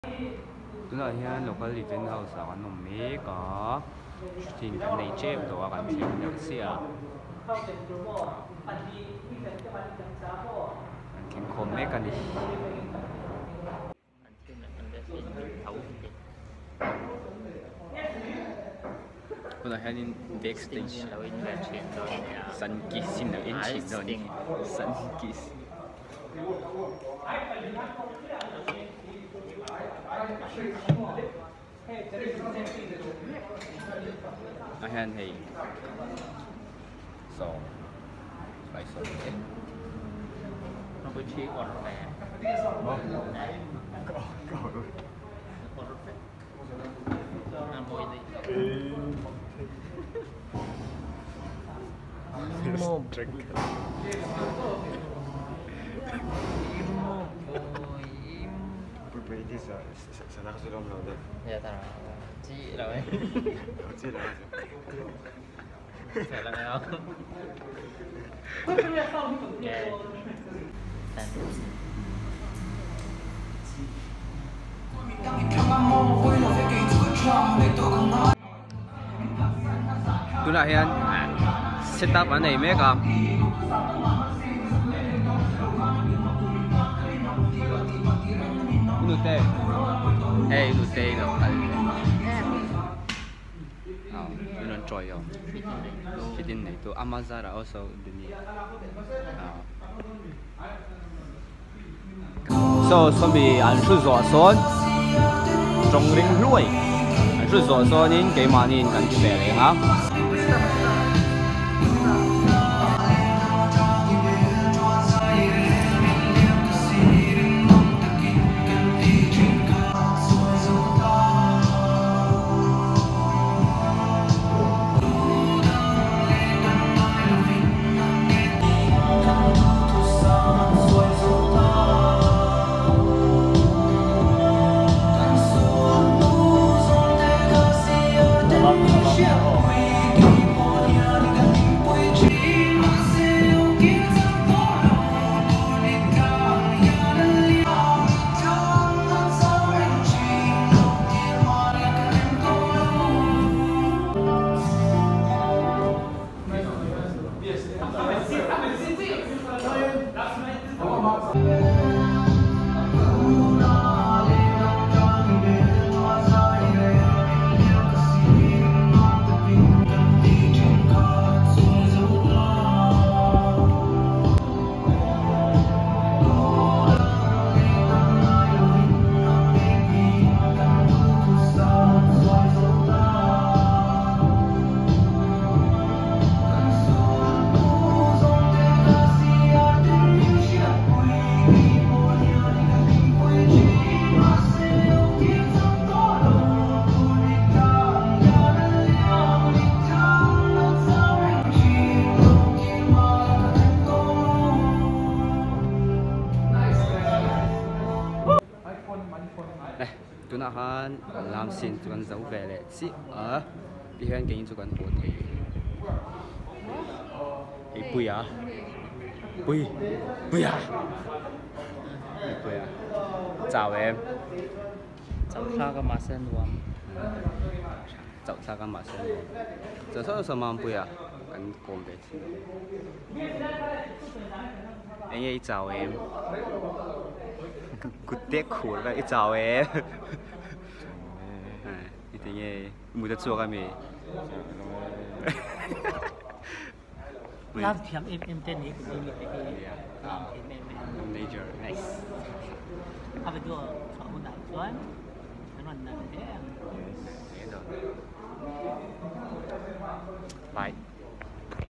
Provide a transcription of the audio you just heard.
Tunah hian local event house ah kan awm mek a thing kan nei tep tawh a kan thleng deuh chiah a an thleng khawm mek a ni. Tunah hianin back stage sun kiss in lo en thin dawn a ni sun kiss. Ah hian hei saw vai saw te Tunah hian set up an nei mek a. Nute hei nute lo kal min rawn chawi awm fidin nei tu ama zarah also dunia So sawmi an hru zawh sawn tawng ring hluai an hru zawh sawnin keimahniin kan ti ve reng a. Tunah khan lam sin chu kan zo ve leh chiah a tihian keini chu kan hmuh theih hei puia pui puia hei puia chau em chauh thlak a mahse nuam chauh thlak a mahse nuam chuan saw saw mampuia kan kawm ve thin eng nge i chau em kut te khur vel i chau em i ti nge mut a chhuak ami lam thiam em em te ni ku ni te hi lam thiam em em major nice a ve du chhuah hunah chuan kan rawn nalh hle ang bye.